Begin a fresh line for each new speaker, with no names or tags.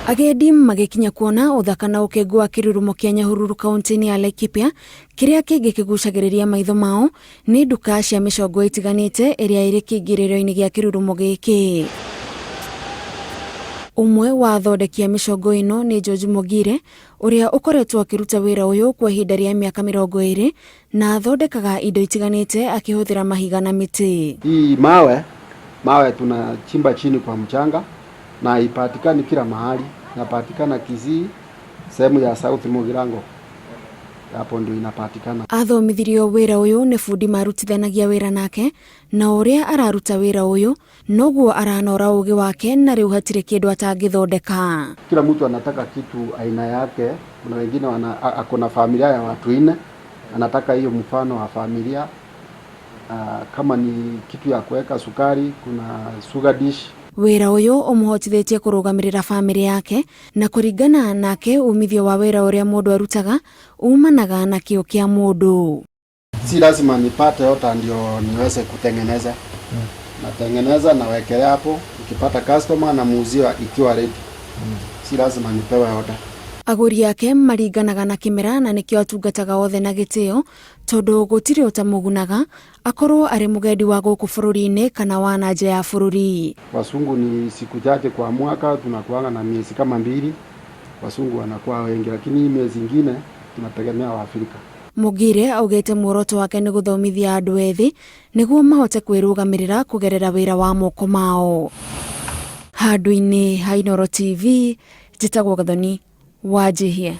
Agendi magĩkinya kuona ũthaka na ũkengu wa kĩrurumo kĩa Nyahururu kaunti-inĩ ya Laikipia, kĩrĩa kĩngĩ kĩgucagĩrĩria maitho mao nĩ nduka cia mĩcongo ĩtiganĩte ĩrĩa ĩrĩ kĩingĩrĩro-inĩ gĩa kĩrurumo gĩkĩ. Ũmwe wa athondeki a mĩcongo ĩno nĩ George Mogire, ũrĩa ũkoretwo akĩruta wĩra ũyũ kwa ihinda rĩa mĩaka 20 na athondekaga indo itiganĩte akĩhũthĩra mahiga na mĩtĩ.
Hii mawe mawe tunachimba chini kwa mchanga na haipatikani kila mahali, inapatikana Kisii, sehemu ya South Mugirango, hapo ndio inapatikana.
Athomithirio wĩra ũyũ nĩ bundi marutithanagia wĩra nake, na ũrĩa araruta wĩra ũyũ noguo aranora ũgĩ wake na rĩu hatirĩ kĩndũ atangĩthondeka.
Kila mtu anataka kitu aina yake. Kuna wengine ako na familia ya watu nne, anataka hiyo mfano wa familia. Kama ni kitu ya kuweka sukari, kuna sugar dish.
Wĩra ũyũ ũmũhotithĩtie kũrũgamĩrĩra bamĩrĩ yake na kũringana nake umithio wa wĩra ũrĩa mũndũ arutaga umanaga na kĩo kĩa mũndũ.
Si lazima nipate order ndio niweze kutengeneza. Natengeneza, nawekelea hapo, nikipata customer namuuzia ikiwa ready. Si lazima nipewe order.
Agũri ake maringanaga na kĩmera na nĩkĩo atungataga othe na gĩtĩo tondũ gũtirĩ ũtamũgunaga akorwo arĩ mũgendi wa gũkũ bũrũri-inĩ kana wa na nja ya bũrũri.
Wasungu ni siku chache kwa mwaka, tunakuanga na miezi kama 2, wasungu wanakuwa wengi, lakini hii miezi ingine tunategemea Waafrika.
Mugire augĩte muoroto wake nĩ gũthomithia andũ ethĩ nĩguo mahote kwĩrũgamĩrĩra kũgerera wĩra wa moko mao. Handũ-inĩ ha Inooro TV, njĩtagwo Gathoni Wanjihia.